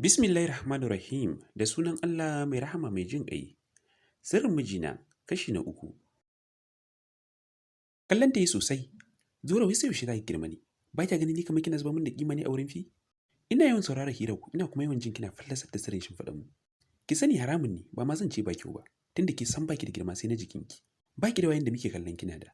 Bismillahir Rahmanir Rahim, da sunan Allah mai rahama mai jin ƙai. Sirrin mijina, kashi na 3. Kallon ta yi sosai. Zura, wai sai yaushe za ki girma ne? Ba kya ganin ni kamar kina zuba min da kima ne a wurin Fi? Ina yawan saurara hirar ku, ina kuma yawan jin kina fallasar da sirrin shimfiɗan mu. Ki sani haramun ne, ba ma zan ce ba kyau ba, tunda ki san baki da girma sai na jikinki. Baki da wayan da muke kallon kina da.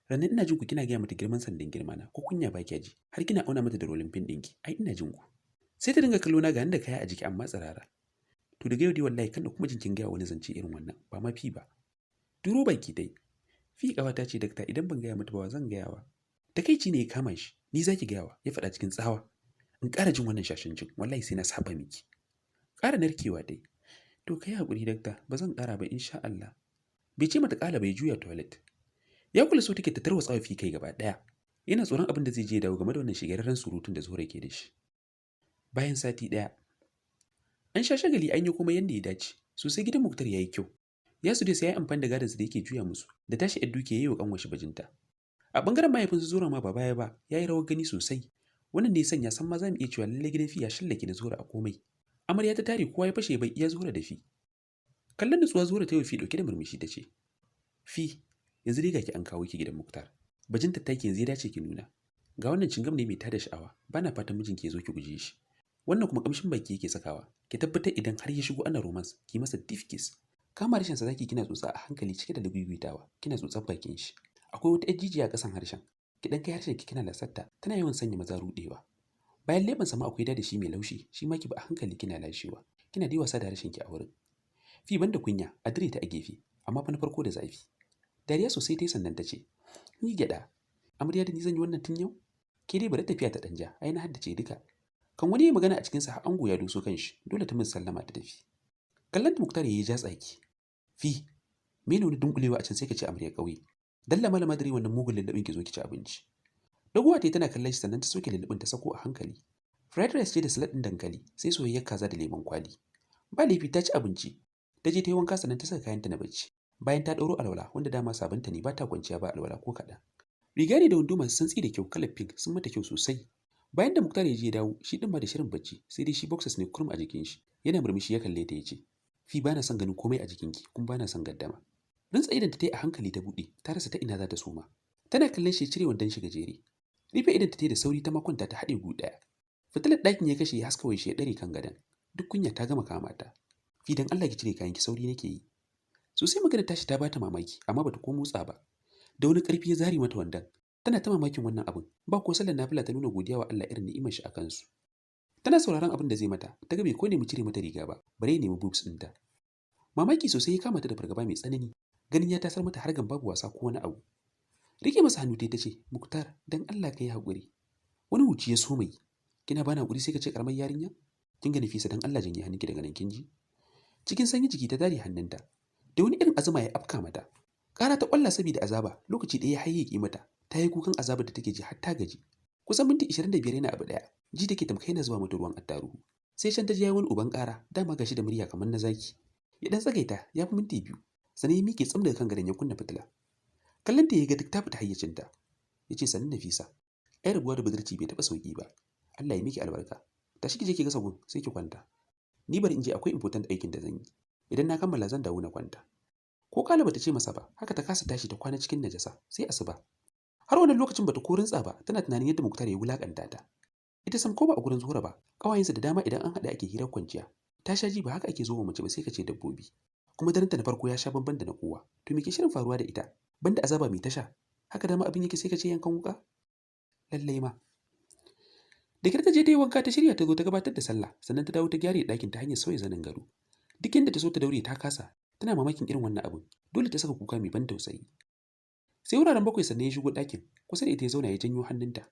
Ranar ina jin ku kina gaya mata girman sandan girma na, ko kunya ba kya ji, har kina auna mata da rolling pin ɗinki, ai ina jin ku. Sai ta dinga kallo na ga da kaya a jiki amma tsirara. To daga yau dai wallahi kan da kuma jin kin gaya wani zance irin wannan, ba ma Fi ba. Turo baki dai. Fi ƙawata ce, dakta, idan ban gaya mata ba zan gaya wa? Takaici ne ya kama shi. "Ni zaki gayawa," ya faɗa cikin tsawa. "In ƙara jin wannan shashancin, wallahi sai na saba miki." Ƙara narkewa dai. "To kai haƙuri, dakta, ba zan ƙara ba insha Allah." Bai ce mata ƙala bai juya toilet. Ya kula so take ta tarwatsa Fi kai gaba ɗaya. Yana tsoron abin da zai je dawo game da wannan shigararren surutun da Zuhura ke da shi. Bayan sati 1. An sha shagali, an yi kuma yanda ya dace. Sosai gidan Muktar ya yi kyau. Ya su dai sai ya yi amfani da gadonsa da yake juya musu, da tashi yar dukiya ya yi wa ƙanwarshi bajinta. A ɓangaren mahaifinsu Zura ma ba baya ba, ya yi rawar gani sosai. Wannan ne ya sanya san ma za mu iya cewa lallai gidan Fi ya shallake na Zuhura a komai. Amarya ta tare, kowa ya fashe bai iya Zuhura da Fi. Kallon nutsuwa Zuhura ta yi Fi ɗauke da murmushi ta ce, "Fi, yanzu dai ga ki an kawo ki gidan Muktar. Bajinta taki yanzu ya dace ki nuna. Ga wannan cingam ne mai tada sha'awa, bana fatan mijinki ya zo ki guje shi. Wannan kuma kamshin baki yake sakawa. Ki tabbatar idan har ya shigo ana romance, ki masa deep kiss. Kama harshen sa zaki kina tsotsa a hankali cike da lugugutawa, kina tsotsar bakin shi. Akwai wata yar jijiya a ƙasan harshen. Ki dan kai harshen ki kina lasarta, tana yawan sanya maza rudewa. Bayan leɓen sama akwai da shi mai laushi, shi ma ki bi a hankali kina lashewa. Kina dai wasa da harshen ki a wurin. Fi, banda kunya, a dire ta a gefe, amma fa na farko da zafi." Dariya sosai ta yi, sannan ta ce, "Ni gyaɗa, amarya da ni zan yi wannan tun yau? Ke dai bari tafiya ta ɗanja, ai na haddace duka." Kan wani yi magana a cikinsa har ango ya doso kanshi, dole ta min sallama ta tafi. Kallon Muktar ya yi ja tsaki. "Fi, mene wani dunkulewa a can sai ka ce amarya ƙauye? Dalla malama dare wannan mugun lullubin, ki zo ki ci abinci." Dagowa ta tana kallon shi, sannan ta soke lullubin ta sako a hankali. Fried rice ce da salad ɗin dankali, sai soyayyar kaza da lemon kwali. Ba laifi ta ci abinci. Ta je ta yi wanka, sannan ta saka kayanta na bacci. Bayan ta ɗauro alwala, wanda dama sabonta ne, ba ta kwanciya ba alwala ko kaɗan. Riga ne da wando masu santsi da kyau kalar pink sun mata kyau sosai. Bayan da Muktar ya je dawo, shi ɗin ma da shirin bacci, sai dai shi boxers ne kurum a jikin shi. Yana murmushi ya kalle ta ya ce, "Fi, bana son ganin komai a jikinki, kuma bana son gaddama." Rintsa idan ta yi a hankali ta buɗe, ta rasa ta ina za ta soma. Tana kallon shi ya cire wandon shi gajere. Rufe idan ta da sauri ta makwanta ta haɗe gu ɗaya. Fitilar ɗakin ya kashe, ya haska wai shi ya ɗare kan gadon. Duk kunya ta gama kama ta. "Fi, dan Allah ki cire kayan ki, sauri nake yi." Sosai magana tashi ta bata mamaki, amma bata ko motsa ba. Da wani ƙarfi ya zari mata wandon. Tana ta mamakin wannan abin. Ba ko sallar nafila ta nuna godiya wa Allah irin ni'imar shi a kansu. Tana sauraron abin da zai mata, ta ga bai ko nemi cire mata riga ba, bare ya nemi boobs ɗinta. Mamaki sosai ya kama ta da fargaba mai tsanani, ganin ya tasar mata har gan babu wasa ko wani abu. Rike masa hannu ta ce, "Muktar, dan Allah ka yi haƙuri." Wani huci ya so mai. "Kina bani haƙuri sai ka ce karamar yarinya? Kin ga Nafisa, dan Allah janye hannunki daga nan, kin ji?" Cikin sanyi jiki ta dare hannunta. Da wani irin azuma ya afka mata. Ƙara ta ƙwalla saboda azaba, lokaci ɗaya ya hayyake mata. Ta yi kukan azabar da take ji har ta gaji. Kusan minti 25 yana abu ɗaya. Ji take tamkai na zuba mata ruwan attaruhu. Sai can ta ji wani uban ƙara, dama gashi da murya kamar na zaki. Ya dan tsagaita ya fi minti 2. Sannan ya miƙe tsam daga kan gadon ya kunna fitila. Kallon ta ya ga duk ta fita hayyacinta. Ya ce, "Sannu Nafisa. Ai rabuwa da budurci bai taɓa sauƙi ba. Allah ya miki albarka. Tashi ki je ki gasa gun sai ki kwanta. Ni bari in je, akwai important aikin da zan yi. Idan na kammala zan dawo na kwanta." Ko kala bata ce masa ba, haka ta kasa tashi ta kwana cikin najasa sai asuba. Har wannan lokacin bata ko rintsa ba, tana tunanin yadda Muktar ya wulakanta ta. Ita sam ko ba a gurin Zuhura ba, ƙawayensa da dama idan an haɗa ake hirar kwanciya. Ta sha ji ba haka ake zo wa mace ba sai ka ce dabbobi. Kuma darenta na farko ya sha bamban da na kowa. To me ke shirin faruwa da ita? Banda azaba mai tasha. Haka dama abin yake sai ka ce yankan wuka? Lallai ma. Da kyar ta je ta yi wanka, ta shirya, ta zo ta gabatar da sallah, sannan ta dawo ta gyare ɗakin ta hanyar sauya zanin gado. Duk inda ta so ta daure ta kasa, tana mamakin irin wannan abin. Dole ta saka kuka mai ban tausayi. Sai wuraren 7 sannan ya shigo ɗakin, kusa da ita ya zauna ya janyo hannunta.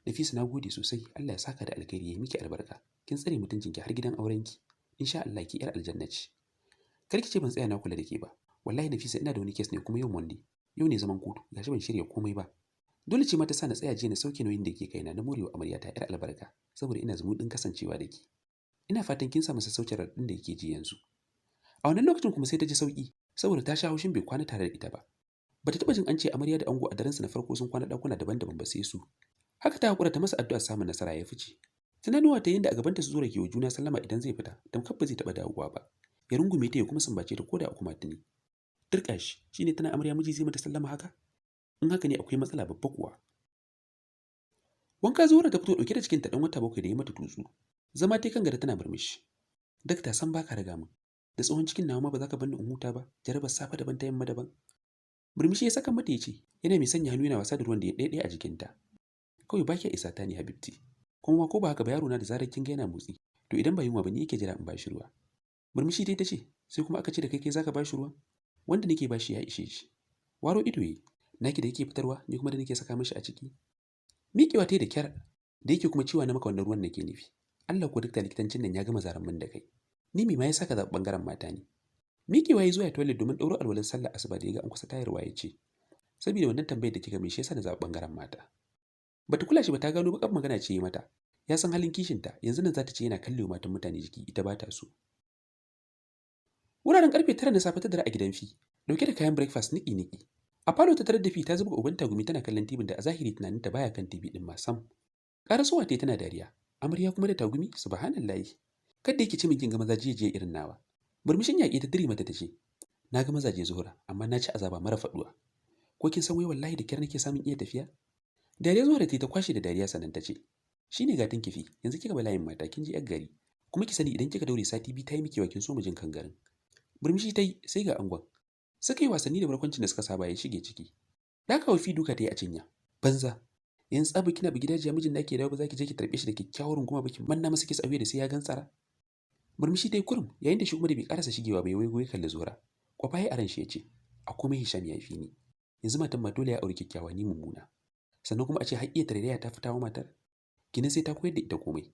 "Nafisa, na gode sosai, Allah ya saka da alkhairi, ya miki albarka. Kin tsare mutuncinki har gidan aurenki. Insha Allah ki yar aljanna ce. Kar ki ce ban tsaya na kula da ke ba. Wallahi Nafisa, ina da wani case ne kuma yau Monday. Yau ne zaman kotu, gashi ban shirya komai ba. Dole ce ma ta sa na tsaya jiya na sauke nauyin da ke kaina na morewa amaryata yar albarka, saboda ina zumuɗin kasancewa da ke. Ina fatan kin samu sassaucin raɗaɗin da yake ji yanzu." A wannan lokacin kuma sai ta ji sauki, saboda ta sha haushin bai kwana tare da ita ba. Bata taɓa jin an ce amarya da ango a daren su na farko sun kwana ɗakuna daban-daban ba sai su. Haka ta haƙura ta masa addu'ar samun nasara ya fice. Tunanuwa ta yanda a gabanta su Zura ke wa juna sallama idan zai fita, tamkar ba zai taɓa dawowa ba. Ya rungume ta ya kuma sumbace ta koda a kumatu ne. Turƙa shi, shine tana amarya miji zai mata sallama haka? In haka ne akwai matsala babba kuwa. Wanka Zuhura ta fito ɗauke da cikinta ɗan wata 7 da ya mata tutsu. Zama ta kan gado tana murmushi. Dakta, san baka raga min. Da tsohon cikin nawa ma ba za ka bar ni in huta ba, jarabar safe daban, ta yamma daban. Murmushi ya saka mata ya ce, yana mai sanya hannu yana wasa da ruwan da ya ɗaiɗaya a jikinta. Kawai ba ki isa ta ne, habibti. Kuma ma ko ba haka ba, yaro na da zarar kin ga yana motsi, to idan ba yunwa ba ni yake jira in bashi ruwa. Murmushi dai ta ce, sai kuma aka ce da kai kai zaka bashi ruwa? Wanda nake bashi ya ishe shi. Waro ido yi, naki da yake fitarwa, ni kuma da nake saka mishi a ciki. Miƙewa ta da kyar, da yake kuma cewa na maka wannan ruwan nake nufi. Allah ko duk likitancin nan ya gama zaran min da kai. Ni me ma ya saka zaɓi ɓangaren mata ne? Miƙewa ya zuwa toilet domin ɗauro alwalar sallar asuba da ya ga an kusa tayarwa ya ce, saboda wannan tambayar da kika min shi yasa na zaɓi ɓangaren mata. Bata kula shi ba, ta gano baƙar magana ce ya mata. Ya san halin kishinta, yanzu nan za ta ce yana kalle matan mutane jiki, ita ba ta so. Wuraren karfe 9 na safe ta dare a gidan Fi, dauke da kayan breakfast niki-niki. A falo ta tarar da Fi ta zuba uban tagumi tana kallon tibin da a zahiri tunaninta baya kan TV din ma sam. Karasowa ta tana dariya. Amarya kuma da tagumi, subhanallahi. Kadda yake ce min kin ga maza jiya irin nawa. Murmushin yaƙi ta dire mata ta ce, na ga mazaje Zuhura, amma na ci azaba mara faɗuwa. Ko kin san wai wallahi da kyar nake samun iya tafiya? Dariya Zuhura ta kwashe da dariya sannan ta ce, shine gatan kifi, yanzu kika ba layin mata kin ji yar gari. Kuma ki sani idan kika daure sati 2 ta yi miki kin so mu jin kan garin. Murmushi ta yi, sai ga angon. Suka yi wasanni da barkwancin da suka saba ya shige ciki. Dakawa Fi duka ta yi a cinya. Banza. Yanzu tsabu kina bi gidajiya mijin da ke dawo ba za ki je ki tarbe shi da kyakkyawar runguma ba, ki manna masa kiss a da sai ya gantsara. Murmushi ta yi kurum yayin da shi kuma da bai karasa shigewa bai waigo ya kalli Zuhura. Kwafa ya aran shi ya ce, a komai Hisham ya fi ni. Yanzu matan ma dole ya auri kyakkyawa, ni mummuna. Sannan kuma a ce har iya tarairaya ta fitawa matar. Kinin sai ta koyar da ita komai.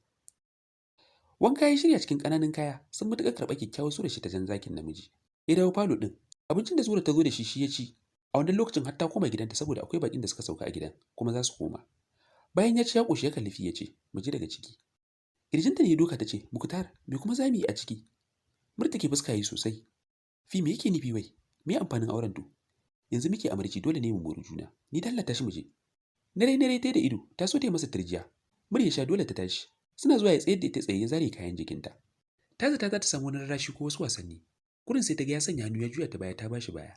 Wanka ya shirya cikin ƙananan kaya sun matuƙar karɓar kyakkyawar surar shi ta jan zakin namiji. Ya dawo falo ɗin. Abincin da Zura ta zo da shi shi ya ci. A wannan lokacin har ta koma gidanta saboda akwai baƙin da suka sauka a gidan kuma za su koma. Bayan ya ci ya ƙoshi ya kalli Fi ya ce, mu je daga ciki. Kirjinta ne ya doka ta ce, Muktar, me kuma za mu yi a ciki? Murtuke fuska yi sosai. Fi, me yake nufi wai? Me amfanin auren to? Yanzu muke amarci, dole ne mu mori juna. Ni dallata shi mu je. Nare nare ta da ido, ta so ta yi masa turjiya. Murya sha dole ta tashi. Suna zuwa ya tsayar da ita tsaye ya zare kayan jikinta. Ta zata za ta samu wani rarrashi ko wasu wasanni. Kurin sai ta ga ya sanya hannu ya juya ta baya ta bashi baya.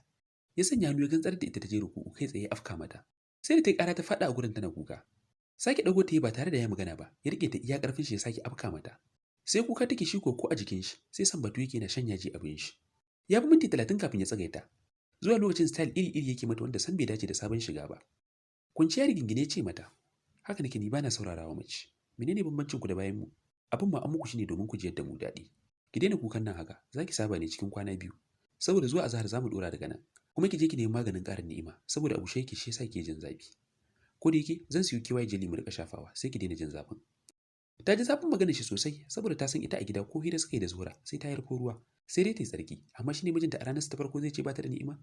Ya sanya hannu ya gantsar da ita ta je ruku'u, kai tsaye afka mata. Sai da ta yi ƙara ta faɗa a gurin tana kuka. Sake ɗago ta yi ba tare da ya magana ba, ya riƙe ta iya ƙarfin shi ya sake afka mata. Sai kuka take, shi ko a jikin shi, sai san batu yake na shan yaji abin shi. Ya fi minti 30 kafin ya tsagaita. Zuwa lokacin style iri-iri yake mata wanda san bai dace da sabon shiga ba. Kwanciya rigingine ce mata, haka nake, ni bana saurarawa mace. Menene bambancin ku da bayan mu? Abin ma an muku shine domin ku ji yadda mu daɗi. Ki daina kukan nan haka, za ki saba ne cikin kwana 2. Saboda zuwa azahar za mu dora daga nan. Kuma ki je ki nemi maganin ƙarin ni'ima, saboda abu yake shi yasa ke jin zafi. Ko da yake zan siyo KY jelly mu rika shafawa sai ki daina jin zafin. Ta ji zafin maganar shi sosai saboda ta san ita a gida ko hira suka yi da Zuhura sai ta yarko ruwa, sai dai ta yi tsarki, amma shi ne mijinta a ranar ta farko zai ce ba ta da ni'ima.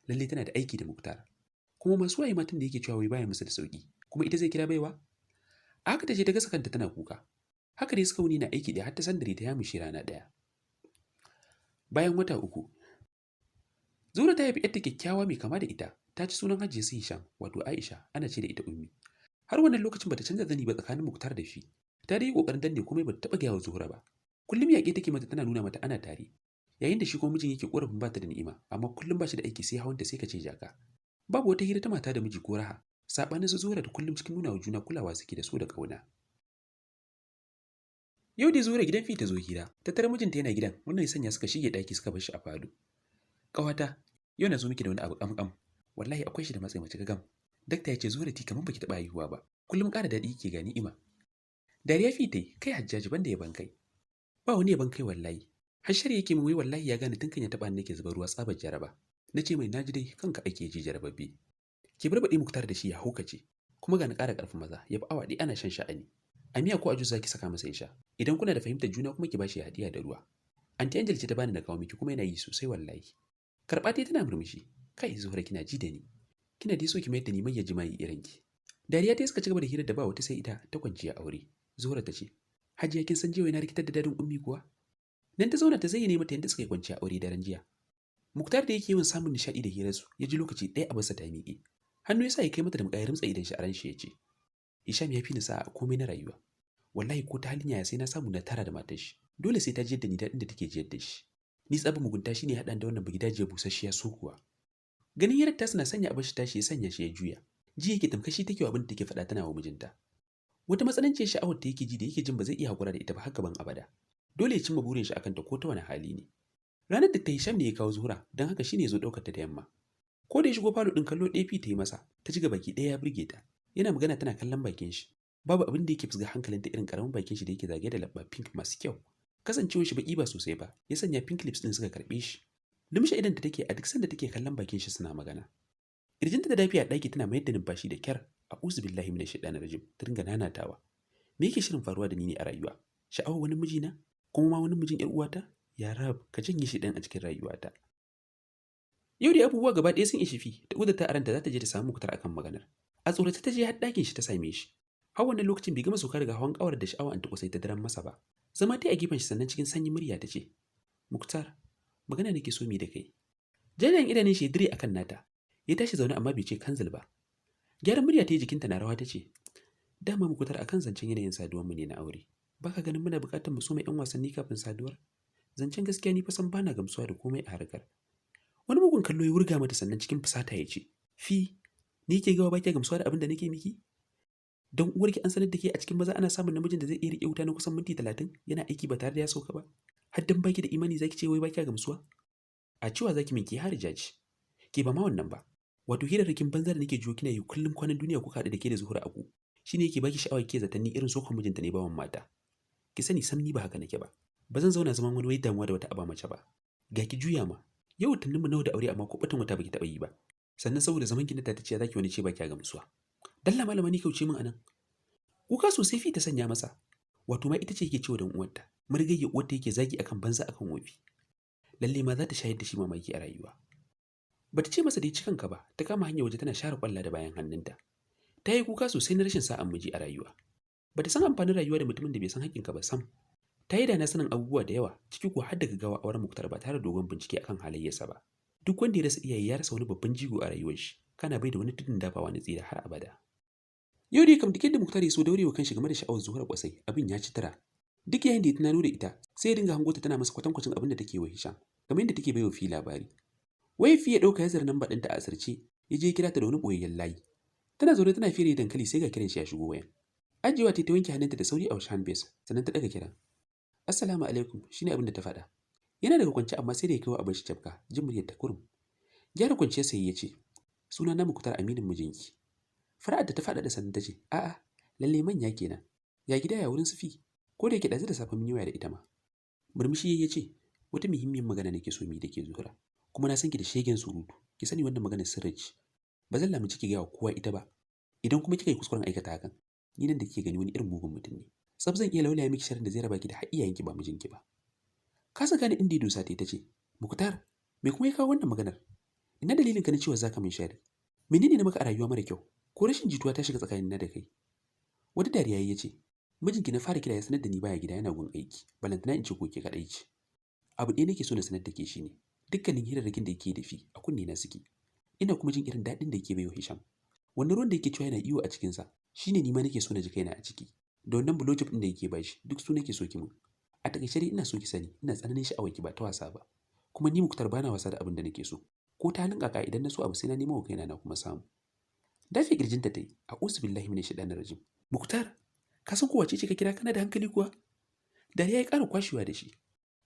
Lalle tana da aiki da Muktar. Kuma masu waye matan da yake cewa wai baya musu da sauki, kuma ita zai kira baiwa? A haka ta je ta gasa kanta tana kuka. Haka dai suka wuni na aiki ɗaya har ta sandare ta yamushi rana ɗaya. Bayan wata 3, Zura ta haifi ‘yarta kyakkyawa mai kama da ita, ta ci sunan Hajiya su Hisham, wato Aisha, ana ce da ita Ummi. Har wannan lokacin bata canza zani ba tsakanin Muktar da shi. Ta dai yi kokarin danne komai, bata taɓa gaya wa Zuhura ba. Kullum yaƙe take mata tana nuna mata ana tare. Yayin da shi kuma mijin yake korafin bata da ni'ima, amma kullum ba shi da aiki sai hawanta sai ka ce jaka. Babu wata hira ta mata da miji ko raha, saɓanin su Zuhura da kullum cikin nuna wa juna kulawa suke da so da ƙauna. Yau da Zuhura gidan Fi ta zo hira, ta tare mijinta yana gidan, wannan ya sanya suka shige ɗaki suka bar shi a falo. Ƙawata, yau na zo miki da wani abu ƙamƙam. Wallahi akwai shi da matsayi mace gagam. Dakta ya ce Zuhura ti kamar baki taɓa haihuwa ba. Kullum ƙara daɗi yake ga ni'ima. Dariya Fi tai, kai Hajjaji, banda yaban kai. Ba wani yaban kai wallahi. Har shari yake min wai wallahi ya gane tun kan ya taɓa ni nake zubar ruwa tsabar jaraba. Na ce mai naji dai kanka ake ji jarababbe. Ki barbaɗe Muktar da shi ya haukace. Kuma ga na ƙara ƙarfin maza, ya fi awa ɗaya ana shan sha'ani. A miya ko a juice zaki saka masa ya sha. Idan kuna da fahimtar juna kuma ki bashi ya hadiya da ruwa. Aunty Angel ce ta bani na kawo miki, kuma yana yi sosai wallahi. Karɓa tai tana murmushi. Kai Zuhura, kina ji da ni. Kina dai so ki mayar da ni mai jima'i irin ki. Dariya ta suka ci gaba da hirar da ba wata sai ita ta kwanciya aure. Zuhura ta ce, Hajiya, kin san jiya na rikitar da dadin Ummi kuwa? Nan ta zauna ta zayyane mata yadda suka yi kwanciya aure daren jiya. Muktar da yake yawan samun nishaɗi da hirarsu, ya ji lokaci ɗaya a basa ta miƙe. Hannu ya sa ya kai mata da muƙayar rumtsa idan shi a ran shi ya ce, "Hisham ya fi ni sa'a a komai na rayuwa. Wallahi ko ta halin yaya sai na samu na tara da matar shi. Dole sai ta jiyar da ni daɗin da take jiyar da shi. Ni tsabin mugunta shine haɗan da wannan bagidajiyar busasshiya so kuwa." Ganin hirar ta suna sanya abin shi tashi ya sanya shi ya juya. Ji yake tamkar shi take wa abin da take faɗa tana wa mijinta. Wata matsananciyar sha'awar da yake ji da yake jin ba zai iya hakura da ita ba har gaban abada. Dole ya cimma burin shi akan ta ko ta wani hali ne. Ranar da ta Hisham ne ya kawo Zuhura, don haka shine ya zo ɗaukar ta da yamma. Ko da ya shigo falo ɗin, kallo ɗaya ta yi masa, ta ji baki ɗaya ya burge ta. Yana magana tana kallon bakin shi. Babu abin da yake fusga hankalinta irin karamin bakin shi da yake zagaye da labba pink masu kyau. Kasancewar shi baki ba sosai ba, ya sanya pink lips ɗin suka karɓe shi. Lumshe idan ta take a duk sanda take kallon bakin shi suna magana. Kirjinta da dafi a ɗaki tana mayar da numfashi da kyar. "A'udhu billahi minash shaitanir rajim," ta dinga nanatawa. Me yake shirin faruwa da ni ne a rayuwa? Sha'awar wani mijina? Kuma ma wani mijin 'yar uwata? Ya Rab, ka janye shi ɗan a cikin rayuwata. Yau da abubuwa gaba ɗaya sun ishi fi, ta ƙudurta a ranta za ta je ta samu Muktar akan maganar. A tsorace ta je har ɗakin shi ta same shi. Har wannan lokacin bai gama sauka daga hawan ƙawar da sha'awa Anti sai ta daren masa ba. Zama ta a gefen shi, sannan cikin sanyin murya ta ce, "Muktar, magana nake so mi da kai." Jajayen idanun shi ya dire akan nata. Ya tashi zaune amma bai ce kanzil ba. Gyaran murya ta yi, jikinta na rawa, ta ce, "Dama Muktar, akan zancen yanayin saduwar mu ne na aure. Baka ganin muna buƙatar mu soma 'yan wasanni kafin saduwar? Zancen gaskiya, ni fa san bana gamsuwa da komai a harkar." Wani mugun kallo ya wurga mata, sannan cikin fusata ya ce, "Fi, ni ke gawa baki gamsuwa da abin da nake miki? Don uwarki an sanar da ke a cikin maza ana samun namijin da zai iya riƙe wuta na kusan minti 30 yana aiki ba tare da ya sauka ba? Har dan baki da imani zaki ce wai baki gamsuwa? A cewa zaki min ke harija ce. Ke, ba ma wannan ba. Wato hirarrakin banza da nake jiyo kina yi kullum kwanan duniya kuka haɗu da ke da Zuhura aku. Shine yake baki sha'awar ke zaton ni irin sokon mijinta ne bawan mata. Ki sani sam ni ba haka nake ba. Ba zan zauna zaman wani wai damuwa da wata aba mace ba. Ga ki juya ma. Yau watannin mu nawa da aure, amma ko batun wata baki taɓa yi ba. Sannan saboda zaman ki na ta ce zaki wani ce baki gamsuwa. Dalla malama ni kauce min anan." Kuka sosai fi ta sanya masa. Wato ma ita ce yake cewa dan uwarta. Murgayya uwarta yake zagi akan banza akan wofi. Lalle ma za ta shayar da shi mamaki a rayuwa. Bata ce masa da ya ci kanka ba, ta kama hanyar waje tana share kwalla da bayan hannunta. Ta yi kuka sosai na rashin sa'an miji a rayuwa. Bata san amfanin rayuwa da mutumin da bai san haƙƙinka ba sam. Ta yi da na sanin abubuwa da yawa, ciki kuwa har da gaggawa auren Muktar ba tare da dogon bincike akan halayyarsa ba. Duk wanda ya rasa iyaye ya rasa wani babban jigo a rayuwar shi, kana bai da wani tudun dafawa na tsira har abada. Yau dai kam duk yadda Muktar ya so daurewa kanshi game da sha'awar Zuhura Kwasai, abin ya ci tara. Duk yayin da ya tunano da ita, sai ya dinga hango ta tana masa kwatankwacin abin da take wa Hisham, kamar yadda take baiwa Fi labari. Wayar Fi ya ɗauka ya zara namba ɗinta a asirce, ya je ya kira ta da wani ɓoyayyen layi. Tana zaune tana fere dankali sai ga kiran shi ya shigo wayan. Ajiyewa ta wanke hannunta da sauri a wash base, sannan ta ɗaga kiran. "Assalamu alaikum," shine abin da ta faɗa. Yana daga kwance amma sai da ya kai wa abin shi cafka, jin muryar ta kurum. Gyara kwanciyar sai ya ce, "Suna na Muktar, aminin mijinki." Fara'ar da ta faɗaɗa sannan ta ce, "A'a, lalle manya kenan. Ya gida, ya wurin sufi? Ko da yake ɗazu da safe mun yi waya da ita ma." Murmushi ya ce, "Wata muhimmiyar magana nake so mu yi da ke, Zuhura. Kuma na san ki da shegen surutu. Ki sani wannan maganar sirri ce. Ba zan lamunci ki gaya wa kowa ita ba. Idan kuma kika yi kuskuren aikata hakan, ni nan da kike gani wani irin mugun mutum ne. Tsaf zan iya laulaya miki sharrin da zai raba ki da har iyayenki ba mijinki ba." Kasa gane inda ya dosa ta ce, "Muktar, me kuma ya kawo wannan maganar? Ina dalilin ka na cewa zaka min sharri? Menene na maka a rayuwa mara kyau? Ko rashin jituwa ta shiga tsakanin na da kai?" Wata dariya ya ce, "Mijinki na fara kira ya sanar da ni baya gida, yana gun aiki, balantana in ce ko ke kaɗai ce. Abu ɗaya nake so na sanar da ke shine, dukkanin hirarrakin da yake da fi a kunne na suke. Ina kuma jin irin daɗin da yake baiwa Hisham. Wannan ruwan da yake cewa yana iyo a cikinsa, shine ni ma nake so na ji kaina a ciki. Da wannan blowjob ɗin da yake bashi, duk su nake so ki mun. A takaice dai ina so ki sani, ina tsananin sha'awar ki ba ta wasa ba. Kuma ni Muktar bana wasa da abin da nake so. Ko ta halin kaka idan na so abu sai na nemo wa kaina na kuma samu." Dafe kirjinta ta yi, "A'udhu billahi minash shaitanir rajim. Muktar, ka san ko wace ce ka kira, kana da hankali kuwa?" Dariya ya ƙara kwashewa da shi.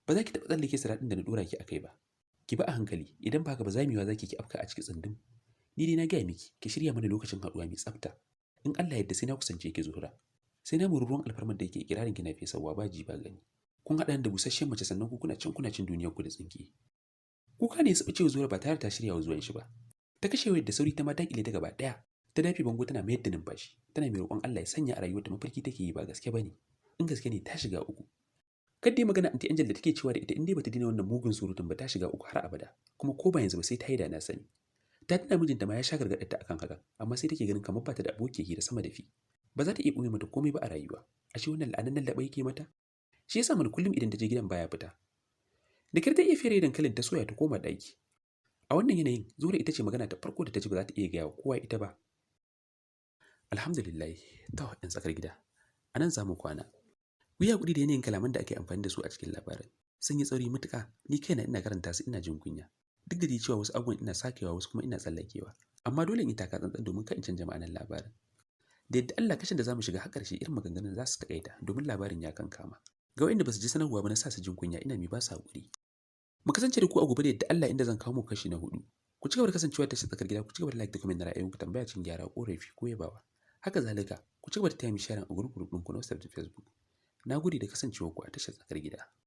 "Ba za ki taɓa tsallake siraɗin da na ɗora ki a kai ba. Ki ba a hankali, idan ba haka ba zamewa za ki afka a ciki tsundum. Ni dai na gaya miki, ki shirya mana lokacin haɗuwa mai tsafta. In Allah yadda sai na kusance ki, Zuhura. Sai na mori ruwan alfarmar da yake ikirarin kina fesawa ba ji ba gani. Kun haɗa da busasshen mace, sannan ku kuna can kuna cin duniyar ku da tsinke." Kuka ne ya suɓuce wa Zuhura ba tare ta shirya wa zuwan shi ba. Ta kashe wayar da sauri, ta ma dakile ta gaba ɗaya. Ta dafe bango tana mayar da numfashi, tana mai roƙon Allah ya sanya a rayuwarta mafarki take yi ba gaske bane. In gaske ne ta shiga uku. Kadda magana Aunty Angel da take cewa da ita in dai bata daina wannan mugun surutun ba ta shiga uku har abada, kuma ko ba yanzu ba sai ta yi da na sani. Ta tuna mijinta ma ya sha gargaɗar ta akan haka, amma sai take ganin kamar ba ta da abokiyar hira sama da fi. Ba za ta iya ɓoye mata komai ba a rayuwa. Ashe wannan la'anannen laɓa yake mata? Shi yasa mana kullum idan ta je gidan baya fita. Da kyar ta iya fere dankalin ta soya ta koma ɗaki. A wannan yanayin, Zuhura ita ce magana ta farko da ta ji ba za ta iya gaya wa kowa ita ba. Alhamdulillah, to 'yan tsakar gida. A nan za mu kwana. Ku yi haƙuri da yanayin kalaman da ake amfani da su a cikin labarin. Sun yi tsauri matuƙa, ni kaina ina karanta su ina jin kunya. Duk da dai cewa wasu abubuwan ina sakewa, wasu kuma ina tsallakewa. Amma dole in yi taka tsantsan domin kar in canja ma'anar labarin. Da yadda Allah, kashin da za mu shiga har ƙarshe irin maganganun za su taƙaita domin labarin ya kankama. Ga waɗanda ba su ji sanarwa ba na sa su jin kunya, ina mai ba su haƙuri. Mu kasance da ku a gobe da yadda Allah, inda zan kawo muku kashi na huɗu. Ku ci gaba da kasancewa da tsakar gida, ku ci gaba da like da comment na ra'ayoyinku, tambaya, cin gyara, ƙorafi ko yabawa. Haka zalika, ku ci gaba da taya mi sharing a group group ɗinku na WhatsApp da Facebook. Na gode da kasancewarku a tashar tsakar gida.